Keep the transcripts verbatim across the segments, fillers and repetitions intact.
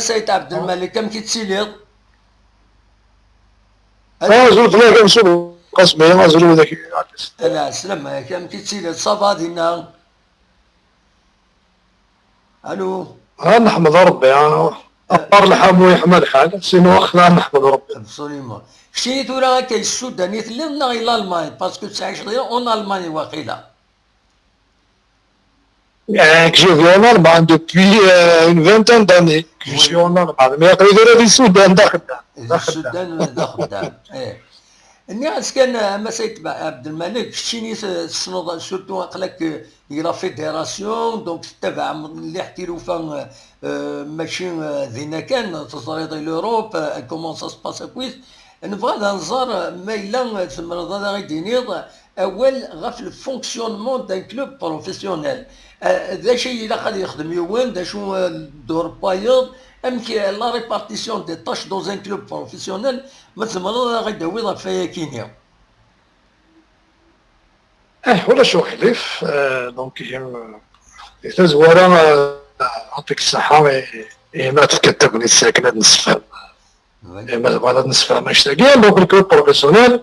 Saïd Abdelmalek, amek i tettiliḍ? Azul fell-ak a Mesut Qasmi, azul widak. Ala, sslam-ak, amek i tettiliḍ? Ça va dinna? Allô? Ah, neḥmed Rebbi, ah. Aṭṭar lḥamu yeḥma lḥal, sinon axla neḥmed Rebbi. Absolument. Keččini tura akka i Ssudan i telliḍ neɣ i l'Allemagne? Parce que tettɛiceḍ en Allemagne waqila. Eh, que je vis en Allemagne depuis euh, une vingtaine d'années. Que je suis en Allemagne. Mais aql-i tura di Ssudan, d axeddam. Di Ssudan, d axeddam. Eh. Nniɣ-as kan, a Mass Abdelmalek, keččini tessneḍ, surtout aql-ak deg la fédération, donc tettabaɛeḍ mliḥ tilufa, euh, mačči euh, dinna kan, teẓriḍ i l'Europe, euh, comment ça se passe akkit. Nebɣa ad nẓer ma yella tzemreḍ ad aɣ-d-tiniḍ awal ɣef le fonctionnement d'un club professionnel. Euh, d acu i ilaq ad yexdem yiwen, d acu euh, ddurpayeḍ, amek la répartition des tâches dans un club professionnel, ma tzemreḍ ad aɣ-d-tawiḍ ɣef wayakini. Eh, ulac uxlif, euh, donc, euh, di tazwara, euh, ɛṭik ṣṣeḥḥa, eh, eh, ma tefka tagnit sakin ad nessefhem. Eh, ma tebɣiḍ ad nessefhem annect-agi, donc, le club professionnel,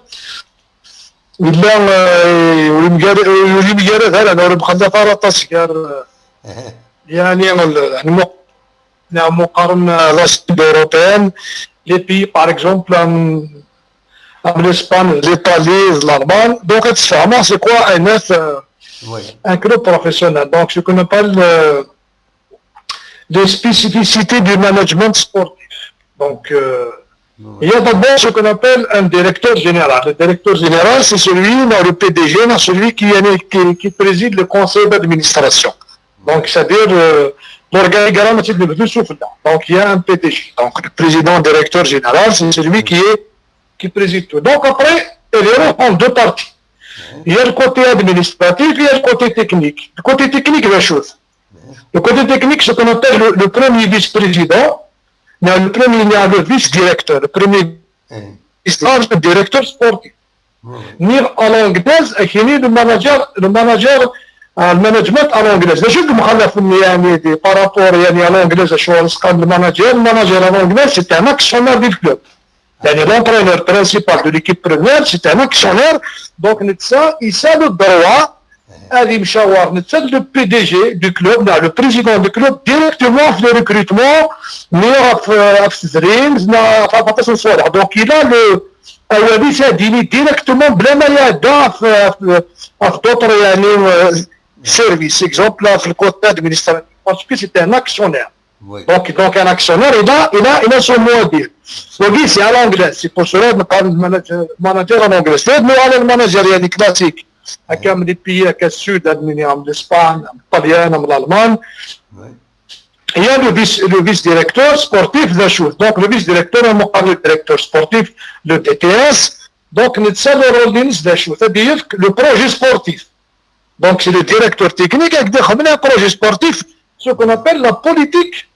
yella, euh, ur yemgar-, ur yemgarad ara, ur yemxallaf ara aṭas gar, euh, yani, ul-, yani, mu-, neɣ mu qqaren, euh, la Sud européenne, les pays, par exemple, euh, am l'Espagne, l'Italie, l'Allemagne. Donc, ad tfehmeḍ c'est quoi un, euh, un club professionnel. Donc, ce qu'on appelle euh, les spécificités du management sportif. Donc, euh, il y a d'abord ce qu'on appelle un directeur général. Le directeur général, c'est celui, non, le P D G, non, celui qui, qui, qui préside le conseil d'administration. Donc, c'est-à-dire, euh, l'organigramme, c'est le plus souffle. Donc, il y a un P D G. Donc, le président directeur général, c'est celui qui est, qui préside tout. Donc, après, il y a en deux parties. Il y a le côté administratif, il y a le côté technique. Le côté technique, la chose. Le côté technique, ce qu'on appelle le, le premier vice-président, il y a le premier, il y a le vice-directeur, le premier vice-directeur, le directeur sportif. Ni à l'anglaise, et ni le manager, le manager, euh, le management à l'anglaise. Je me par rapport يعني, à l'anglaise, je suis le manager, le manager à l'anglaise, c'est un actionnaire du club. يعني, l'entraîneur principal de l'équipe première, c'est un actionnaire. Donc, ça, il a le droit à يمشاور نتا le P D G du club, le président du club, directement في le recrutement, ni في التدريب, ni في عطاس الصالح. Donc, il a le, هو ça directement بلا ما يعدى في, في, في d'autres, يعني, euh, services. Exemple, là, في le côté administratif, parce que c'est un actionnaire. Donc, donc, un actionnaire, il a, il a, il a son mot à dire. Donc, c'est à l'anglais, c'est pour cela que le manager, manager en anglais. C'est le manager, يعني, classique. هكا من les pays هكا السود, من l'Espagne, من l'Allemagne. Il y a le vice, le vice-directeur sportif, la chose. Donc, le vice-directeur, on parle le directeur sportif, le D T S. Donc, نتا le rôle ديالو, la chose. C'est-à-dire que le projet sportif. Donc, c'est le directeur technique avec des projet sportif, ce qu'on appelle la politique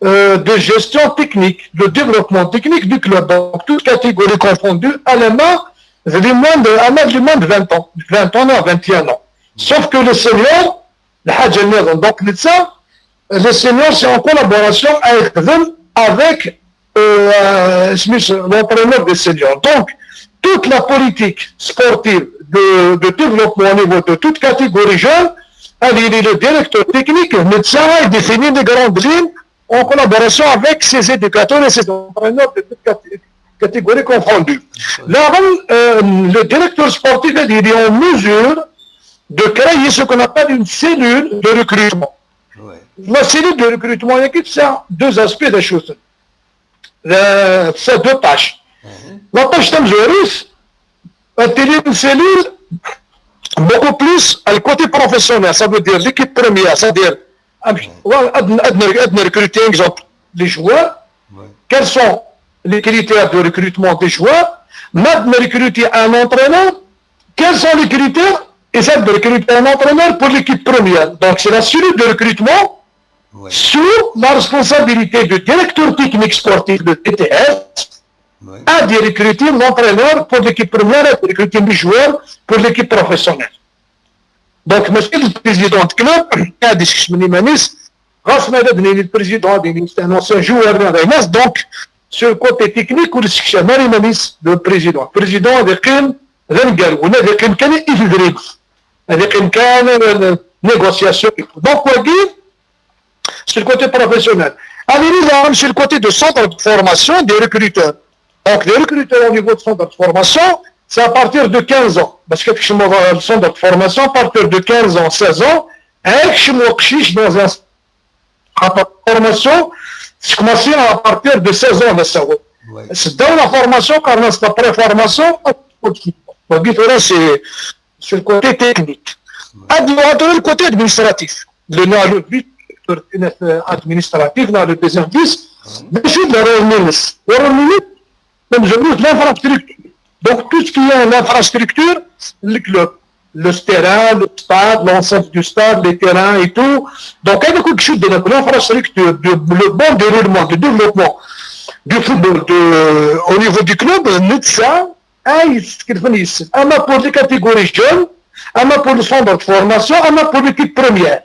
euh, de gestion technique, de développement technique du club. Donc, toute catégorie confondue, à la main, les moins de, à moins de moins de vingt ans, vingt ans, non, vingt et un ans. Sauf que les seniors, le Hadj Al-Nizam, donc, ça, les seniors, c'est en collaboration avec, avec euh, euh, l'entraîneur des seniors. Donc, toute la politique sportive de, de développement au niveau de toute catégorie jeune, elle, il est le directeur technique, médecin, il définit les grandes lignes en collaboration avec ses éducateurs et ses entraîneurs de toute catégorie confondue. Là, euh, le directeur sportif, il est en mesure de créer ce qu'on appelle une cellule de recrutement. La cellule de recrutement, il y a deux aspects de choses. C'est deux tâches. La tâche تمزوريس, elle est une cellule beaucoup plus à le côté professionnel, ça veut dire l'équipe première, c'est-à-dire, recruter, exemple, les joueurs, quels sont les critères de recrutement des joueurs, maintenant recruter un entraîneur, quels sont les critères et ça de recruter un entraîneur pour l'équipe première. Donc, c'est la cellule de recrutement sous la responsabilité du directeur technique sportif de T T S, à recruter l'entraîneur pour l'équipe première, à recruter les joueurs pour l'équipe professionnelle. Donc, monsieur le président de club, a dit que Ɣas ma d ad nini le président, ad nini c'est un ancien joueur, neɣ d ayen, donc, sur le côté technique, ur yessekcam ara iman-is le président. Le président ad iqqim d aneggaru, ad iqqim kan i tedrimt, ad iqqim kan, euh, négociation. Donc, wagi, sur le côté professionnel. Ad nini daɣen sur le côté de centre de formation des recruteurs. Donc, les recruteurs au niveau de centre de formation, c'est à partir de quinze ans. Parce que le centre de formation, à partir de quinze ans, seize ans, un dans un centre de formation, c'est commencé à partir de seize ans, là, ça. C'est dans la formation, car c'est la préformation. Donc, c'est sur le côté technique. Ad nruḥ tura le côté administratif. Le, le vice-directeur administratif, le deuxième vice, d acu d le rôle-nnes? Le rôle-nnes, c'est de l'infrastructure. Donc, tout ce qui est l'infrastructure, le club, le terrain, le stade, l'enceinte du stade, les terrains et tout. Donc, avec quelque chose de l'infrastructure, de, le bon déroulement, de développement du football de, au niveau du club, netta ay yessekfen yes-sen, ama pour les catégories jeunes, ama pour le centre de formation, ama pour l'équipe première.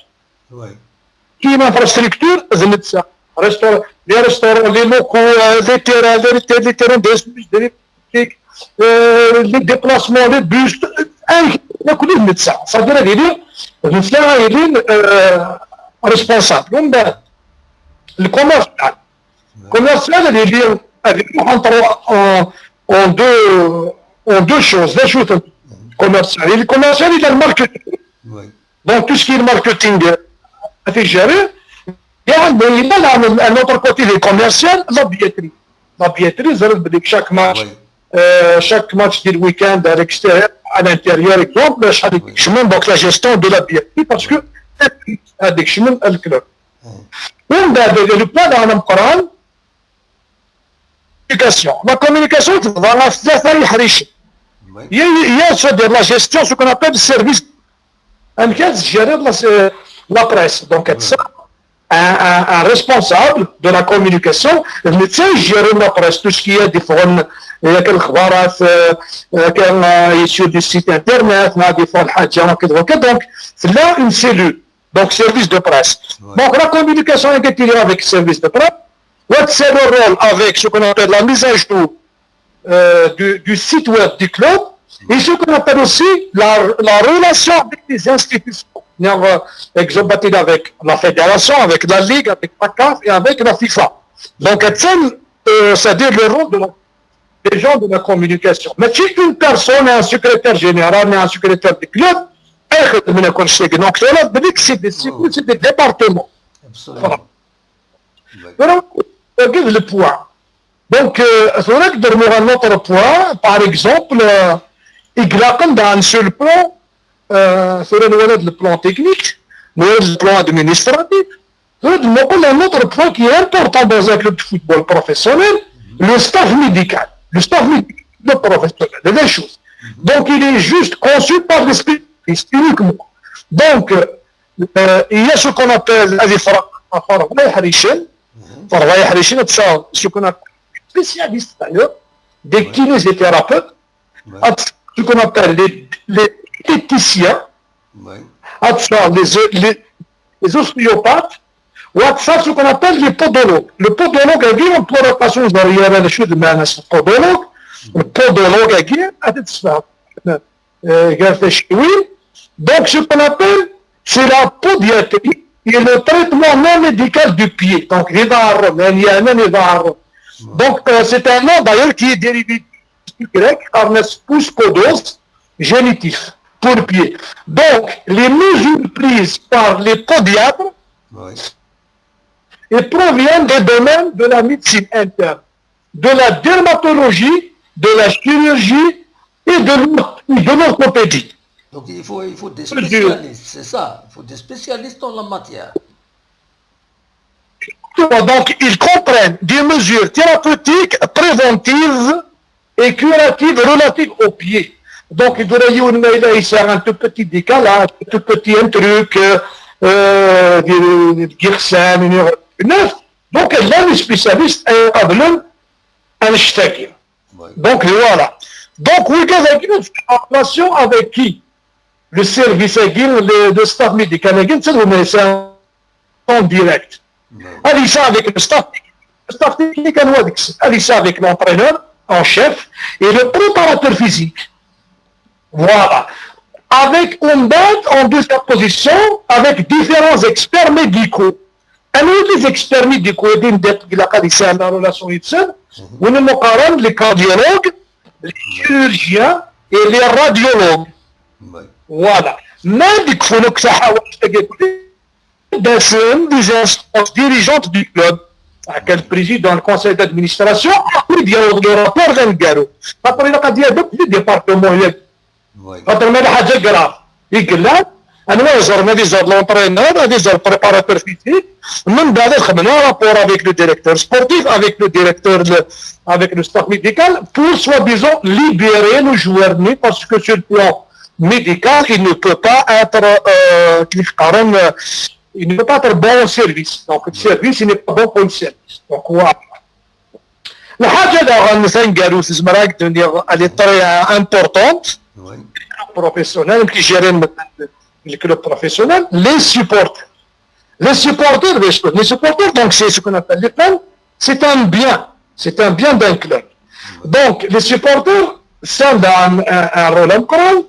Qui est l'infrastructure, d netta. Restaurant, les restaurants, les locaux, euh, les terrains, les, les terrains de, de, de, euh, les déplacements, les bus, euh, ay, la coulée de médecin. Ça veut dire, il est, il est, euh, responsable. Donc, ben, le commerce, commercial, il est lié avec, entre, en, en deux, en deux choses. La chose commerciale. Et le commercial, il a le marketing. Donc, tout ce qui est marketing, euh, à gérer. Et il y a un autre côté, les commercial, la billetterie. La billetterie, ça veut dire chaque match, euh, chaque match du week-end à l'extérieur, à l'intérieur, exemple, donc la gestion de la billetterie, parce que avec le club. Le point dans le communication. La communication, c'est la gestion, ce qu'on appelle service. Un cas, gérer la, la presse. Donc, être ça, un, un, un, responsable de la communication, il gérer la presse, tout ce qui est des forums, il y a quelques euh, sur du site internet, il y a des forums, donc, c'est là une cellule. Donc, service de presse. Donc, la communication est avec service de presse. C'est le rôle avec ce qu'on appelle la mise à jour euh, du, du, site web du club et ce qu'on appelle aussi la, la relation avec les institutions. Par exemple, avec la fédération, avec la ligue, avec la CAF et avec la FIFA. Donc, c'est-à-dire le rôle de la, des gens de la communication. Mais si une personne, un secrétaire général, un secrétaire du club, donc, c'est des, c'est des départements. Absolument. Voilà. Donc, le point. Donc, euh, c'est vrai que dans un autre point, par exemple, euh, il dans un seul plan, euh, c'est le plan technique, le plan administratif, c'est un autre point qui est important dans un club de football professionnel, le staff médical. Le staff médical professionnel, c'est des choses. Donc, il est juste conçu par les spécialistes uniquement. Donc, euh, il y a ce qu'on appelle les ce qu'on appelle spécialistes d'ailleurs, des kinésithérapeutes, ce qu'on appelle les, les diététiciens, les, les, les ostéopathes, ce qu'on appelle les podologues. Le podologue, on peut repasser derrière les choses de podologue. Le podologue, euh, donc, ce qu'on appelle, c'est la podiatrie et le traitement non médical du pied. Donc, donc euh, c'est un nom d'ailleurs qui est dérivé du grec, arnes pous podos, génitif, pour le pied. Donc, les mesures prises par les podiatres proviennent des domaines de la médecine interne, de la dermatologie, de la chirurgie et de l'orthopédie. Donc il faut, il faut des spécialistes, c'est ça, il faut des spécialistes en la matière. Donc ils comprennent des mesures thérapeutiques, préventives et curatives relatives au pied. Donc il doit y avoir un tout petit décalage, un tout petit un truc, euh, euh, des, des, des, donc, llan les spécialistes, un Donc, voilà. Donc, vous avez en relation avec qui? Le service, le staff médical, c'est un en direct. Ad yesɛu avec le staff, le staff technique, anwa deg-sen? Ad yesɛu avec l'entraîneur en chef et le préparateur physique. Voilà. Avec, on bat en deuxième position avec différents experts médicaux. Anwa les experts médicaux? Din, ilaq ad yesɛu la relation yid-sen. Win imuqaren, les cardiologues, les chirurgiens et les radiologues. Voilà. Ma deg fenuk taḥawalt-agi, d-asen des instances dirigeantes du club. Aka le président, le conseil d'administration, après ad d-yaweḍ le rapport d aneggaru. Xaṭer ilaq ad d-yadef le département-agi. Xaṭer ma d lḥaǧa grave i yellan, anwa iẓer, ad iẓer l'entraîneur, ad iẓer préparateur physique, mbeɛd ad xedmen un rapport avec le directeur sportif, avec le directeur, le, avec le staff médical, pour soi-disant libérer le joueur-nni, parce que sur le plan médical, il ne peut pas être, euh, kif qqaren, euh, il ne peut pas être bon au service. Donc, le service, il n'est pas bon pour le service. Donc, voilà. Lḥaǧa daɣen taneggarut, zemreɣ ad d-iniɣ, elle est très, euh, importante. Professionnel, qui gère le club professionnel, les supporters. Les supporters, les supporters, donc c'est ce qu'on appelle les fans, c'est un bien, c'est un bien d'un club. Donc, les supporters, ça a un, un, un rôle important.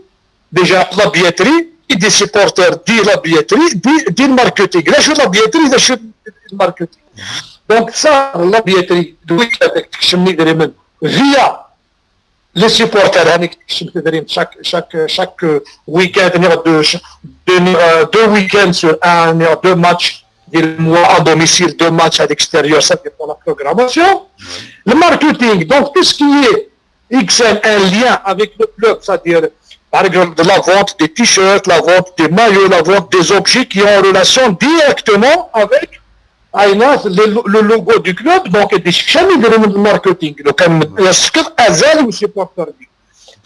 Déjà, la billetterie, et des supporters, dit la billetterie, dit, dit le marketing. Là, je la billetterie, là, je le marketing. Donc, ça, la billetterie, le week-end, via les supporters, hein, chaque, chaque, chaque week-end, il y a deux, deux, euh, deux week-ends sur un, il y a deux matchs, des mois à domicile, deux matchs à l'extérieur, ça dépend de la programmation. Le marketing, donc tout ce qui est X M, un lien avec le club, c'est-à-dire, par exemple, de la vente des t-shirts, la vente des maillots, la vente des objets qui ont relation directement avec, aynas, le, le logo du club, donc, des chaînes de marketing, donc, il y a ce que azal ou supporter.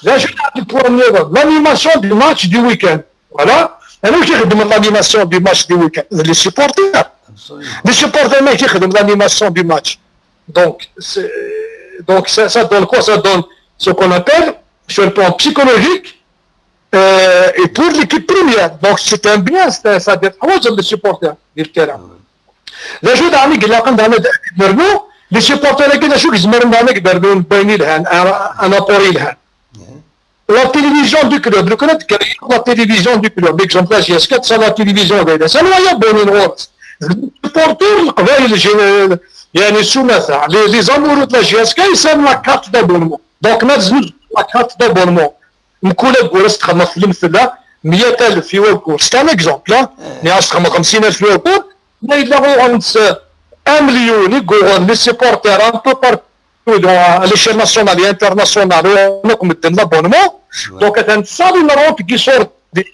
Là, je vais pour l'animation du match du week-end. Voilà. Et nous, qui demande l'animation du match du week-end, les supporters. Les supporters, mais qui demandent l'animation du match. Donc, c'est, donc ça, ça donne quoi? Ça donne ce qu'on appelle, sur le plan psychologique, euh, et pour l'équipe première. Donc, c'est un bien, c'est un, ça doit être les supporters du terrain. D acu daɣen i ilaqen daɣen ad nernu, les supporters-agi d acu i izemren daɣen ad d-rnun d ayen yelhan, un, un apport yelhan. La télévision du club, lukan ad d-kkreɣ la télévision du club, l'exemple la J S K, c'est la télévision d ayla. Anwa i abonné ɣur-s? Supporter n Leqbayel, j-, yani s umata. Les, les amoureux de la J S K, ils ont la carte d'abonnement. Donc, ma teznuzu la carte d'abonnement, mkul aggur ad s-txedmeḍ lemtel meyya alef i waggur. C'est un exemple, hein. Ni ad s-txedmeḍ xemsin alef i waggur, ma yella ɣur-nnes un million i yuɣen les supporters un peu partout à l'échelle nationale et internationale, uɣen akk medden l'abonnement. Donc, atan tesɛa une rente qui sort des,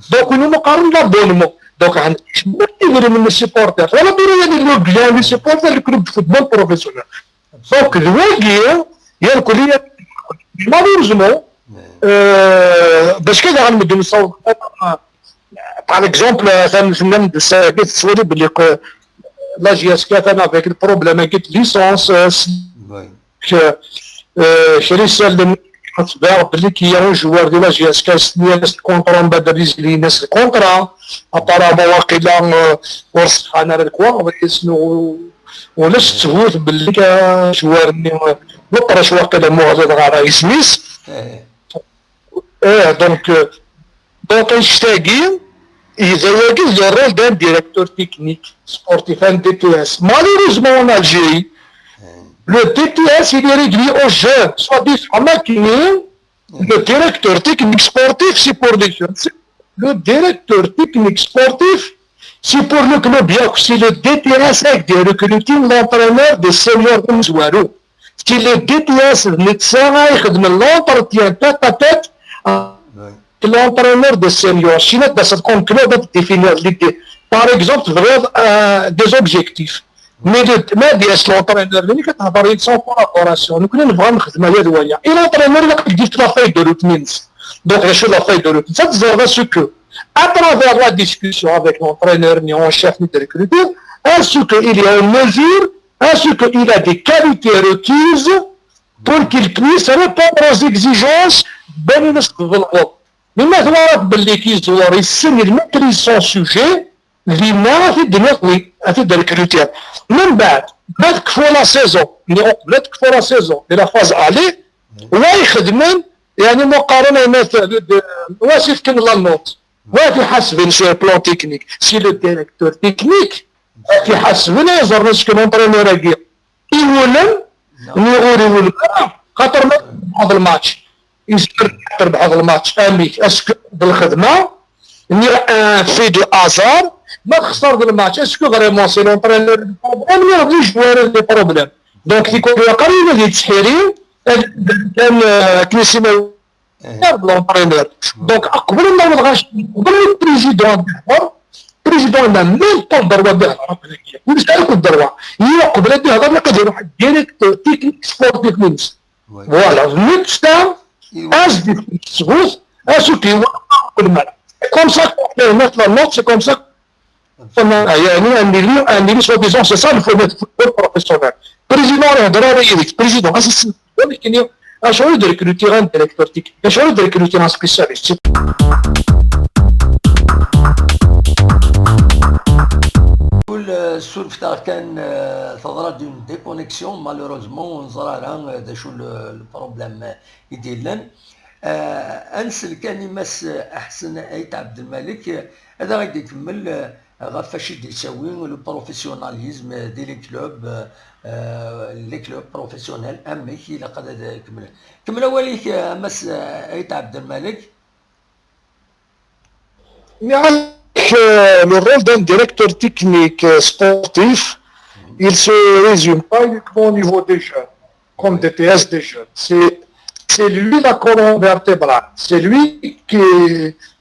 donc, win umi qqaren l'abonnement. Donc, atan idrimen n les supporters. Wala bira yani le bien les supporters, le club de football professionnel. Donc, d wagi, irkelli, malheureusement, euh, bac kan daɣen medden sawḍen, par exemple, atan tennam-d sagi tettwali belli que la J S K atan avec le problème agi de licence, euh, s-, que, euh, kra isallen tbeɛ belli qu'il y a un joueur de la J S K s-, s-, contrat, mbaɛd ad izli-ines contrat, apparemment waqila, euh, ur ṣeḥḥan ara lekwaɣeḍ-is, ulac ttbut belli ka joueur-nni, euh, meqqer acu waqila muɣliḍ ɣer isem-is. Eh, donc, euh, donc, annect-agi, yella wagi d le rôle d'un directeur technique sportif, un D T S. Malheureusement, en Algérie, le D T S, il est réduit aux jeunes. Soit dit, en Algérie, le directeur technique sportif, c'est pour les jeunes. C'est le directeur technique sportif, c'est pour le club. C'est le D T S avec des recrutés, l'entraîneur des seniors comme Zouarou. C'est le D T S, le médecin, l'entretien tête à tête, l'entraîneur des seniors. Sinon, dans cette club, définir l'idée. Par exemple, euh, des objectifs. Mais le, mais bien sûr, l'entraîneur, il est en collaboration. Donc, nous, nous, nous, nous, et l'entraîneur, il a dit la feuille de route. Donc, je suis la feuille de route. Ça, c'est ce que, à travers la discussion avec l'entraîneur, ni en chef, ni de recruteur, est-ce qu'il est en mesure, est-ce qu'il a des qualités requises pour qu'il puisse répondre aux exigences de l'Union. Mais maintenant, il maîtrise son sujet, Dinna ad t-id-tiniḍ wi, ad t-id-rekrutiḍ. Min baɛd, ma tekfu la saison, nniɣ uqbel ad tekfu la saison, di la phase aller, wa ixedmen, yeɛni ma qqaren ayennat, wa s-ifken la note, wa t-iḥasben sur le plan technique, si le directeur technique, wa t-iḥasben, ay ẓren est-ce que l'entraîneur-agi iwulem, niɣ ur iwulem ara, xaṭer ma trebḥeḍ lmatch, yezmer ad trebḥeḍ lmatch, amek, est-ce que d lxedma, niɣ un fait de hasard, ma txesreḍ lmatch, est-ce que vraiment c'est l'entraîneur le problème, niɣ d les joueurs le problème. Donc, tikwal aqrib ad yettḥiri, ad kan, euh, akken i s-yenna de l'entraîneur. Donc, qbel ad naweḍ ɣer, qbel le président ad ihder, président n'a même pas le droit ad ihder, ur yesɛi akk le droit. Yeqbel ad ihder, ilaq ad iruḥ directeur technique sportif-nnes. Voilà, netta, as-d sgut, as-d iwala. C'est comme ça qu'on fait mettre la note, c'est comme ça Enfin, يعني, un milieu, un milieu, soi-disant, c'est ça le football professionnel. Président, يهضر على يديك. Président, assistant. ولكن شغل يدير ريكروتي غير ديريكتور تكنيك، شغل يدير ريكروتي ان سبيسياليست. كل سولفة كان تضرب دون ديكونيكسيون مالوروزمون ونزرع لها ذا شو البروبليم يدير لنا. Ad nsel kan i Mass Ḥsen Ayt Ɛebdelmalek, ad aɣ-d-ikemmel ɣef wacu i d-yettawi le professionnalisme di les clubs, les clubs professionnels, amek ilaq ad kemmlen. Kemmel awal-ik a Mass Ayt Ɛebdelmalek. Nniɣ-ak, euh, le rôle d'un directeur technique, euh, sportif, il se résume pas uniquement au niveau des jeunes, comme D T S des jeunes. C'est, c'est lui la colonne vertébrale. C'est lui qui,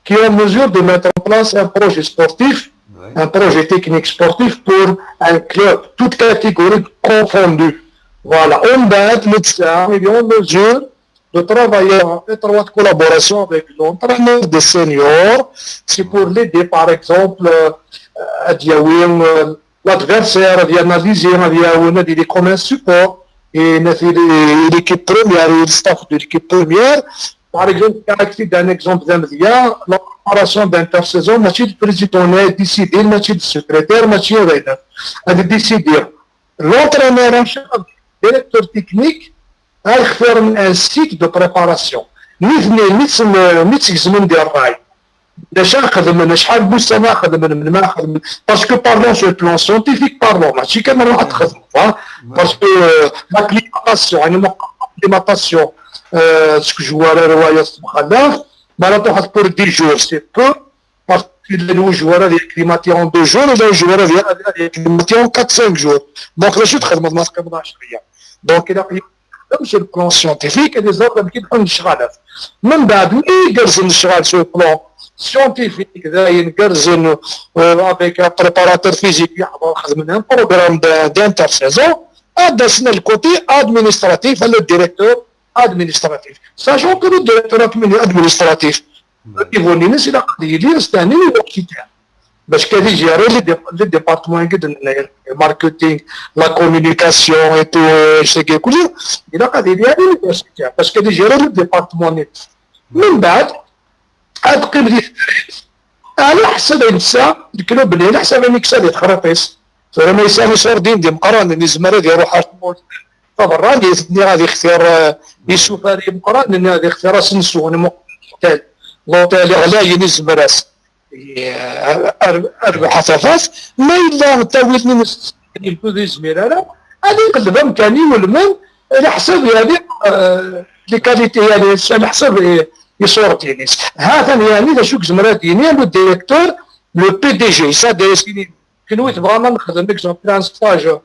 qui est en mesure de mettre en place un projet sportif, un projet technique sportif pour un club, toute catégorie confondue. Voilà. On va être médecin, il est en mesure de travailler en étroite collaboration avec l'entraîneur des seniors. C'est pour l'aider, par exemple, euh, ad yawi, euh, l'adversaire, ad analyser, ad yawi, ad aider comme un support. Et l'équipe première, et le staff de l'équipe première. Par exemple, il y a un exemple, la préparation d'intersaison, mais le président a décidé, mais le secrétaire, mais le a décidé. L'entraîneur en chef, directeur technique, ad xtiren un site de préparation. Nitni, mi tt-, mi tt-gezmen di ṛṛay, d acu ara xedmen, acḥal n wussan ara xedmen, melmi ara xedmen. Parce que parlons sur le plan scientifique, parlons, mačči kan ruḥ ad txedmeḍ, hein. Parce que, euh, l'acclimatation, يعني, l'acclimatation, euh, seg Jwara ar Waya s temxalaf, mi ara truḥeḍ pour dix jours, c'est peu. Parce que le joueur est acclimaté en deux jours, et le joueur est acclimaté en quatre, cinq jours. Donc, le chute, c'est le Donc, il a pris sur le plan scientifique et les autres qui ont le. Même بعد, il y a sur le plan scientifique, il y a euh, avec un préparateur physique, il y a un programme de- d'intersaison, à dessiner le côté administratif, le directeur administratif. Sachant que le directeur administratif, niveau-nnes, il a des liens, c'est un universitaire. Parce qu'il a géré les, dé- les départements de marketing, la communication et tout, euh, c'est que il a des liens universitaires. Parce qu'il a géré le département. من بعد, ad qqim di tefrit, على حسب netta, le club-nni, على حسب ayen yeksa di texriṭ-is. Tura ma yesɛa iṣurdiyen d imeqqranen, yezmer ad iruḥ ar tmurt taberranit, nniɣ ad ixtir, eh, isufar imeqqranen, nniɣ ad ixtir asensu, l'hôtel. L'hôtel ɣlayen, yezmer-as. Eh, ar-, arbaḥ a tafat, ma yella ttawil-nni n ur yezmir ara, ad iqelleb amkan iwulmen, leḥsab, yeɛni, eh, les qualités, yeɛni, leḥsab i, iṣurdiyen-is. Ha-t-an, yeɛni, d acu i yezmer ad d-yini le directeur, le P D G, yesɛa-d ay as-yini, kenwi tebɣam ad nexdem, exemple, un stage, eh,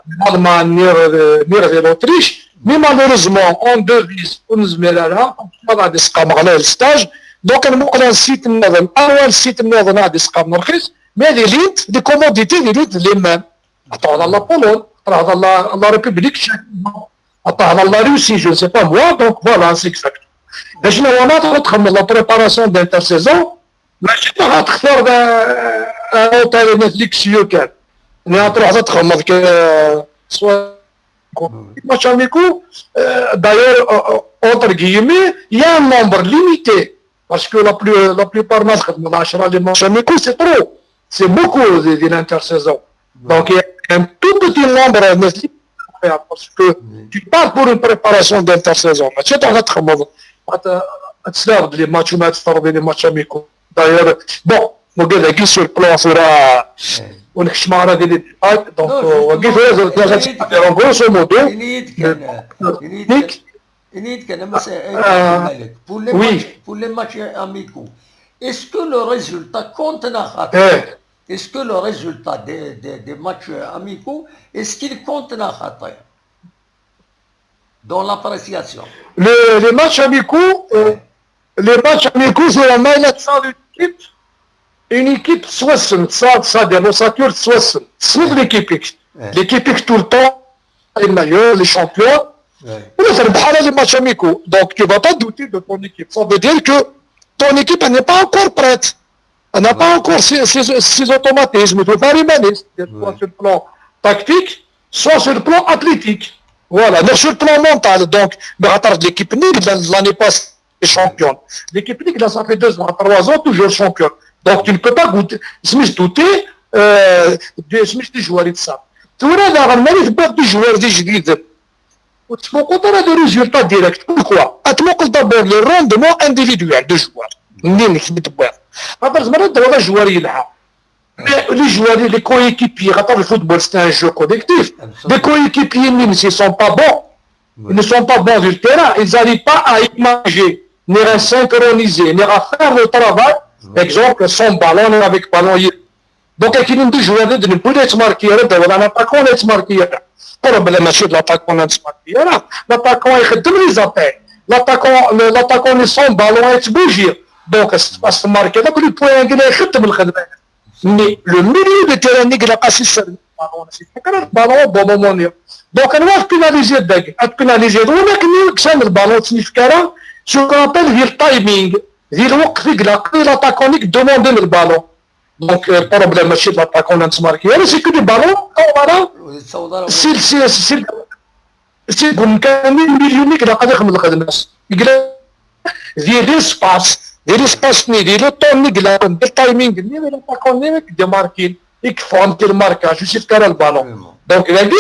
di Lalman, niɣ, eh, niɣ di l'Autriche, mais malheureusement, en devise, ur nezmir ara, ad d-isqam ɣlay le stage, donc nmuqel un site nniḍen, ar un site nniḍen ad d-isqam rxis, mais ad ilint, les commodités ad ilint d liman. Ad truḥeḍ ɣer la Pologne, ad truḥeḍ ɣer la, la République tchèque, ad truḥeḍ ɣer la Russie, je ne sais pas moi, donc voilà, c'est exact. D acu n wana ad txedmeḍ la préparation d'intersaison, mačči ad textireḍ, euh, un hôtel n luxueux kan. Neɣ ad truḥeḍ ad txedmeḍ ke, soit, match amico, euh, d'ailleurs, euh, euh, entre guillemets, il y a un nombre limité. Parce que la plus, la plupart ما تخدم العشرة les matchs amicaux, c'est trop. C'est beaucoup de, de l'intersaison. Donc, il y a un tout petit nombre de, parce que tu pars pour une préparation d'intersaison. Mais tu dois être mauvais. Tu as des matchs, tu as des matchs amicaux. D'ailleurs, bon, وكذا كي sur le plan ثورة ونكشف مع هذه les détails. Donc, Non, euh, justement, وكيف هذا il y a des grosso modo. Init kan, init kan, init kan, ama c'est, Euh, Malik. Pour les oui. Matchs, pour les matchs amicaux, est-ce que le résultat compte ناخذ? Eh, Est-ce que le résultat des, des, des matchs amicaux, est-ce qu'il compte ناخذ dans l'appréciation? Le- les matchs amicaux, euh, les matchs amicaux, c'est la main de une équipe, une équipe soixante, ça, ça, des ossature soixante. C'est l'équipe X. Ouais. L'équipe X tout le temps, les meilleurs, les champions. Ouais. Et là, c'est le بحال les matchs amicaux. Donc, tu ne vas pas douter de ton équipe. Ça veut dire que ton équipe, elle n'est pas encore prête. Elle n'a pas encore ses, ses, ses automatismes. Il faut faire une analyse, soit Ouais. sur le plan tactique, soit sur le plan athlétique. Voilà, donc sur le plan mental. Donc, mais attends, l'équipe نيك, l'année passée, est championne. L'équipe نيك, là, ça fait deux ans, trois ans, toujours championne. Donc, tu ne peux pas goûter, سميت, douter euh, de سميت, des joueurs et de ça. Tu vois, là, on a des joueurs, des joueurs. وتسمو كونتر هذا résultat direct. Pourquoi؟ اتموقل d'abord le rendement individuel de joueur. منين كنت تبغي؟ خاطر زعما هذا هو joueur يلعب. Mais les joueurs, les coéquipiers, خاطر le football, c'est un jeu collectif. Les coéquipiers, ils ne sont pas bons. Ils ne sont pas bons sur le terrain. Ils n'arrivent pas à imaginer. Ni à synchroniser, ni à faire le travail. Exemple, sans ballon, ni avec ballon. Donc, كاينين des joueurs اللي نقول يتماركي راه ولا un attaquant اللي يتماركي راه. Problème ماشي l'attaquant اللي يتماركي راه. L'attaquant يخدم les appels. L'attaquant, l'attaquant اللي sans ballon يتبوجي. Donc, c'est parce que marqué, donc, le point اللي يخدم الخدمة. Mais le milieu de terrain اللي قاس يسر البالون، c'est كان البالون بون مومون. Donc, انا واش بيناليزي داك، اتبيناليزي هذا، ولكن كسان البالون تسني في كارا، شو كابيل ديال التايمينغ، ديال الوقت اللي قلق، l'attaquant اللي دوموندي البالون. Donc, euh, problème ماشي l'attaquant اللي تماركي. هذا c'est que des ballons, voilà. C'est, c'est, c'est, c'est بمكاني مليون اللي قاعد يخدم الخدمة. يقول ديال l'espace, ديال l'espace ني, ديال le temps ني, ديال التايمينغ ني, ديال l'attaquant ني, ديال ماركين. يكفون ديال الماركاج، يشوف كان البالون. Donc, هذه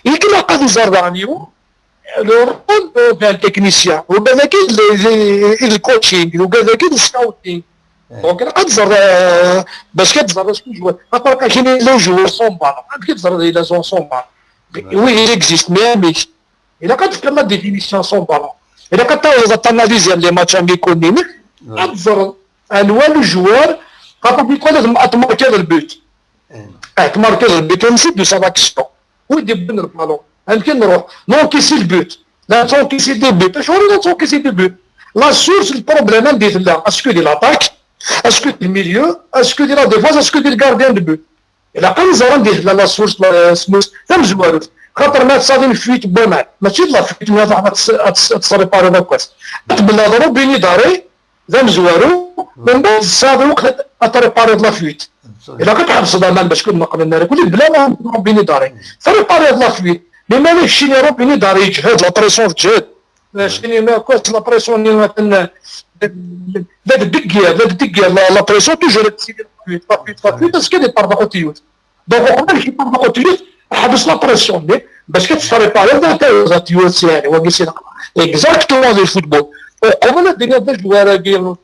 يقول قاعد يزرعني. Le rôle d'un technicien, وبالك le coaching, وبالك le scouting. Donc, قد زر باش كتزر شكون joueur. خاطر كاينين les joueurs sans ballon. كتزر les joueurs sans ballon. Oui, il existe, mais, mais il a pas de la définition sans ballon. Il a pas de analyse les matchs amicaux, mais غتزر انواع le joueur. خاطر يكون لازم اتماركي البوت. اتماركي البوت ونسيت de sa action. وين يدي بن البالون؟ يمكن نروح نونكيسي البوت. لا تونكيسي دي بوت. اش هو لا تونكيسي دي بوت؟ La source, le problème عندي في لا. Est-ce que دي l'attaque, est-ce que دي milieu, est-ce que دي la défense, est-ce que دي le gardien de but؟ الا كان زرا ندير لا la source, سموس تمزوارو. خاطر ما تصادم fuite بومان ماشي لا fuite, mais هذا تصريباري لا كواس. تبلا ضرب بيني داري ذا مزوارو. من بعد تصادم وقت اتريباري لا fuite. الا كتحبس ضمان باش كنا قبل نهار يقول لك بلا ما ضرب بيني داري تريباري لا fuite. Mais مالك شيني روبيني داري يجهد la pression تجهد. شيني ما كواس la pression لا تدقير لا تدقير la pression toujours la fuite, la fuite, la fuite, parce que des par la haute. Donc, وقبل كي يطبقوا تيوت، حبس la pression اللي باش كتسريباري لا تيوت يعني وقيسي. Exactement le football. وقبل الدنيا باش دواراكي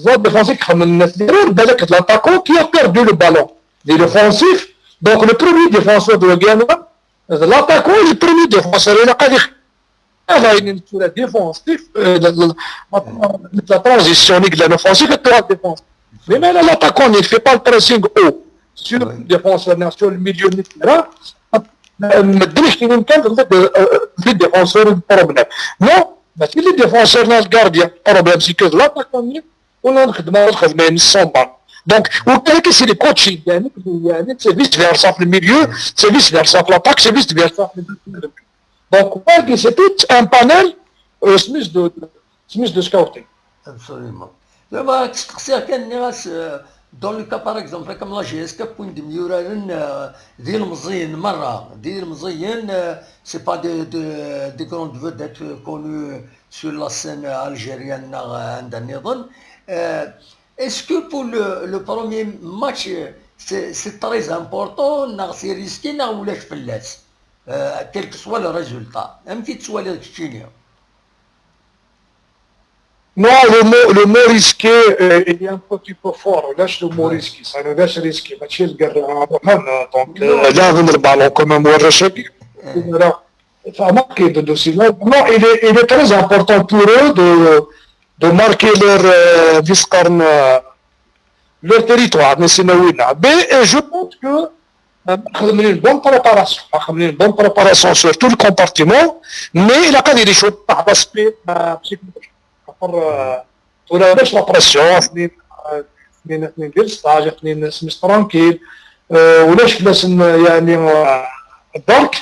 لا ديفونس يخمم الناس اللي غير بالك l'attaquant qui a perdu le ballon. L'offensif, donc le premier défenseur de Guinée, l'attaquant, le premier défenseur, il a pas dit هذا يعني نتورا défensif, la transition اللي قلنا offensif, نتورا défensif. Mais là, l'attaquant, il fait pas le pressing haut sur le défenseur, sur le milieu de terrain. ما تدريش كاين كان في les défenseurs problème. Non, ماشي les défenseurs لا le gardien problème, c'est que l'attaquant ولا نخدم الخدمه يعني sans ballon. Donc, وكذلك c'est le coaching يعني, يعني c'est vice versa في le milieu, c'est vice versa في l'attaque, c'est vice versa في le Donc, c'est tout un panel, euh, سميت de, سميت de scouting. Absolument. دابا تستقسيها كان نيغاس, euh, dans le cas par exemple كم la G S K كون دي ميورارن, euh, ديال مزيان مره ديال مزيان, euh, c'est pas des, des, des grandes vedettes connues sur la scène algérienne, euh, عندنا نظن. Euh, est-ce que pour le, le premier match, euh, c'est très important, neɣ c'est risqué, neɣ ulac fell-as, euh, quel que soit le résultat. Amek i tettwaliḍ keččini? Non, le mot, le mot risqué, euh, il est un petit peu fort. Ulac le mot risqué, ça ulac risqué. Mačči lgerra, donc, euh, là, le ballon quand même, warrac-agi. Voilà. Enfin, non, il est, il est très important pour eux de, de marquer leur, euh, leur territoire, mais c'est Nawina. Mais euh, je pense que euh, une bonne préparation, une bonne préparation sur tout le compartiment, mais il a pas des choses par l'aspect euh, psychologique. Pour euh, ولا باش la pression, اثنين اثنين اثنين ديال stage, اثنين سميت tranquille, ولاش فلاس يعني الدرك.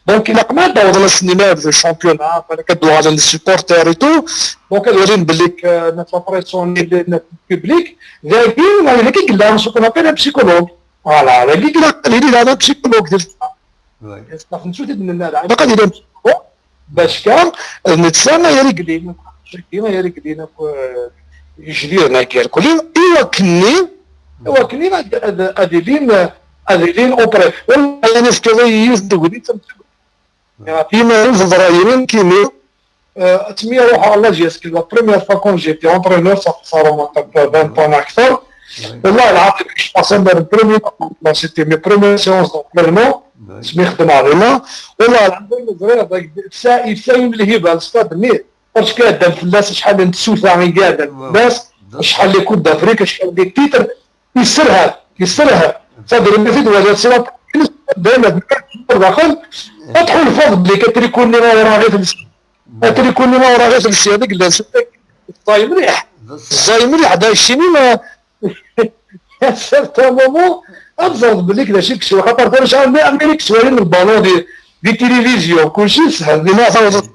Donc il a كما داوض السينما في الشامبيونا، كدوى على les supporters et tout. Donc هذا يبين بلي نت la pression اللي نت public ذاكي، هذا كي قلنا ce qu'on appelle un psychologue. Voilà, هذا كي قلنا اللي هذا psychologue ديال فهمتوا تدنا هذا باش كان نتسنى يا رجلين، يا رجلين يجري هنا كير كلي. ايوا كني ايوا كني غادي لين غادي لين اوبري. والله انا في كذا يوز دوغني تم. يعطينا الزرايرين كيمي. تمي روح على جيس كي la première fois quand j'étais entraîneur, ça fait ça remonte à vingt ans اكثر. والله العظيم كنت باسي من premier, c'était mes premières séances d'entraînement. سمي خدم علينا. والله العظيم زرير يفسايم الهبه الاستاد نيه. واش كادم فلاس شحال من تسوثا غي قادم الناس، شحال les coupes d'Afrique، شحال les titres. يسرها يسرها. صافي لما في دوله سي دايما داخل. فتحوا الفضل اللي كتريكوني راه راه غير في السيادة، كتريكوني راه راه غير في السيادة، قال لها: "الزاي مليح، الزاي مليح، دا الشيني ما". سيرت مومون ابزرد بلي كذا شي كشوي، خاطر كان شحال من امريك شويه من البالون دي دي تلفزيون، كلشي سهل. دي ما تعوض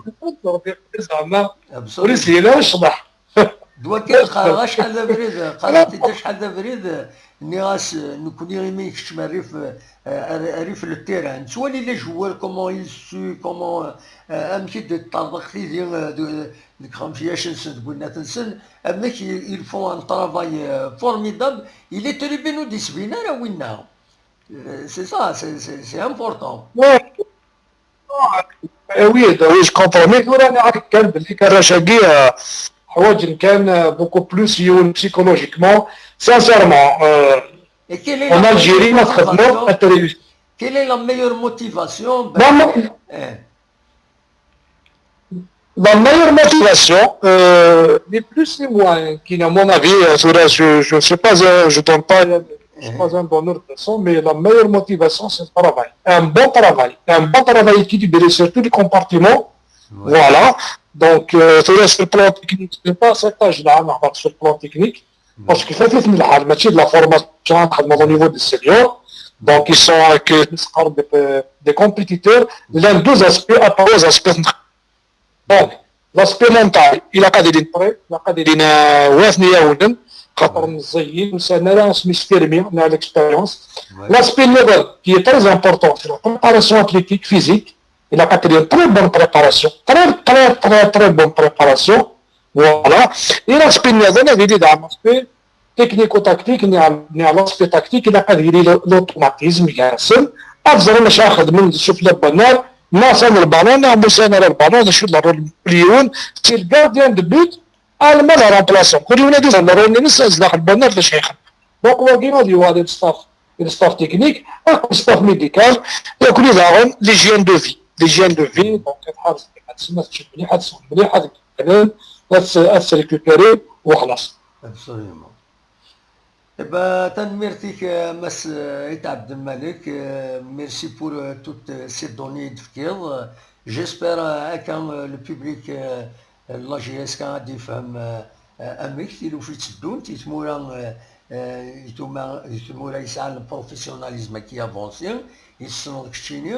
زعما وريسي لا شبح. دوا كي قرا شحال د abrid، قرا تيدا شحال د abrid. Nniɣ-as, nekkni imi keččem rrif, rrif le terrain, nettwali les joueurs comment ils suent, comment, amek i d-teṭṭerḍeq tidi deg xemsiyac-nsen, deg winnat-nsen, amek ils font un travail formidable. Il est tribune ur d-isbin ara winna. C'est ça, c'est important. Oui, oui, je comprends. Mais tura انا عارف كان بلي كان رشاقي حوايج كان beaucoup plus يون psychologiquement. Sincèrement, en Algérie ما تخدموا حتى réussir. Quelle est la meilleure motivation? La meilleure motivation, euh, les plus les moins, qui à mon avis, euh, je, je sais pas, euh, je donne pas, je suis pas un donneur de leçons, mais la meilleure motivation, c'est le travail. Un bon travail, un bon travail équilibré sur tous les compartiments. Voilà. Donc, euh, sur le plan technique, c'est pas cet âge-là, sur le plan technique. Parce que ça, c'est le match de la formation au niveau des seniors. Donc, ils sont avec des compétiteurs. L'un des aspects, à trois aspects. Donc, l'aspect mental, il a qu'à dire prêt, il a qu'à dire وثني يولا خاطر مزيين وسنة لا سميس فيرمي على l'expérience. L'aspect نظري qui est très important, c'est la préparation athlétique, physique. Il a qu'à dire très bonne préparation, très très très très bonne préparation. Voilà. Et l'aspect نظري هذه اللي دعم l'aspect technico-tactique, نعم نعم l'aspect tactique, il a qu'à dire l'automatisme, ياسن. أفضل مش أخذ من شوف لبنار ما صار البالون، نعم موسى أنا البالون، شو ضروري مليون. C'est le gardien de but, المال remplaçant. كل يوم هذه ضروري ننسى داخل البنار باش يخدم. Donc واقي غادي يوالي الستاف، الستاف تكنيك، الستاف ميديكال، ياكل داغن l'hygiène de vie، l'hygiène de vie. Donc الحارس تسمى تشد مليح، تصوم مليح، هذاك الكلام، تريكوبيري وخلاص. Absolument. Eba, tanemmirt-ik, eh, Mass, eh, Ait Abdelmalek, eh, merci pour, eh, toutes, eh, ces données i d-tefkiḍ. J'espère, eh, akka, eh, le public, eh, eh, n la J S K ad d-yefhem, eh, eh, amek tilufi tteddunt i tmura, eh, eh, i tuma-, i tmura yesɛan le professionnalisme qui avance, i tessneḍ keččini.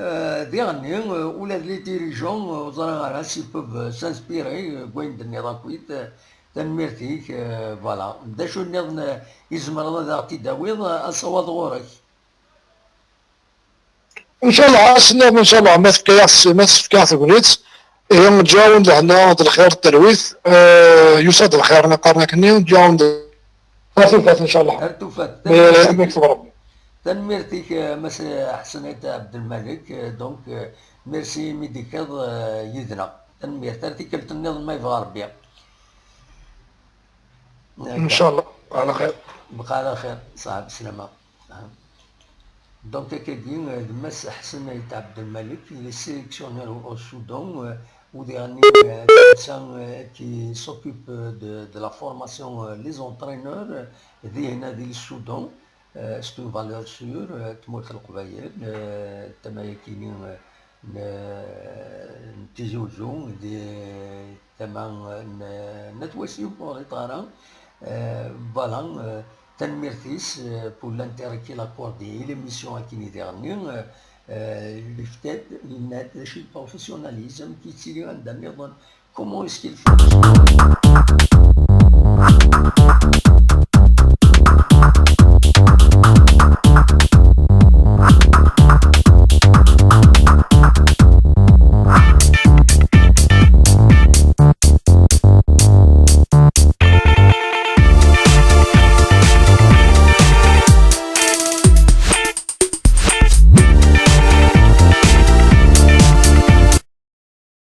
Eh, diɣenni, eh, ula d les dirigeants, eh, ur ẓriɣ ara s'ils peuvent, eh, s'inspirer, eh, deg wayen d-tenniḍ akkit, eh, Tanemmirt-ik, eh, voilà. D acu nniḍen, eh, i tzemreḍ ad aɣ-t-id-tawiḍ, eh, ad sawaḍ ɣur-k? Ncallah, ad s-nniḍ, ncallah, ma tefka-yaɣ, ma tefka tegnit, ihi ǧǧawen lehna d lxir d talwit, eh, yusa-d lxir, neqqaren akkenni, ǧǧawen d Ar tufat, inchallah. Ar tufat. Tanemmirt-ik, Mass Ḥsen Ayt Ɛebdelmalek. Donc, merci imi d-tekkiḍ yid-neɣ. Tanemmirt. Ar tikkelt nniḍen ma yebɣa Rebbi. Inchallah. Ɛla xir. Bqa ɛla xir, ṣaḥa, bslama. Donc, akkagi, euh, d Mass Ḥsen Ayt Ɛebdelmalek, il est sélectionneur au Soudan, euh, u diɣenni, euh, d netta, euh, qui s'occupe de, de la formation, euh, les entraîneurs, euh, dihin di Soudan, euh, c'est une valeur sûre, euh, tmurt n Leqbayel, euh, tama-agi-nni, euh, n, n Tizi Uzzu, di tama n, n At Wasif, ur ɣ-iṭṭeɣ ara. Euh, voilà, euh, tanemmirt-is, euh, pour l'intérêt qu'il accorde i l'émission akken i diɣenni, euh, euh, yefka-d, yenna-d d acu i d professionnalisme, amek yettili anda nniḍen, comment est-ce qu'il fait.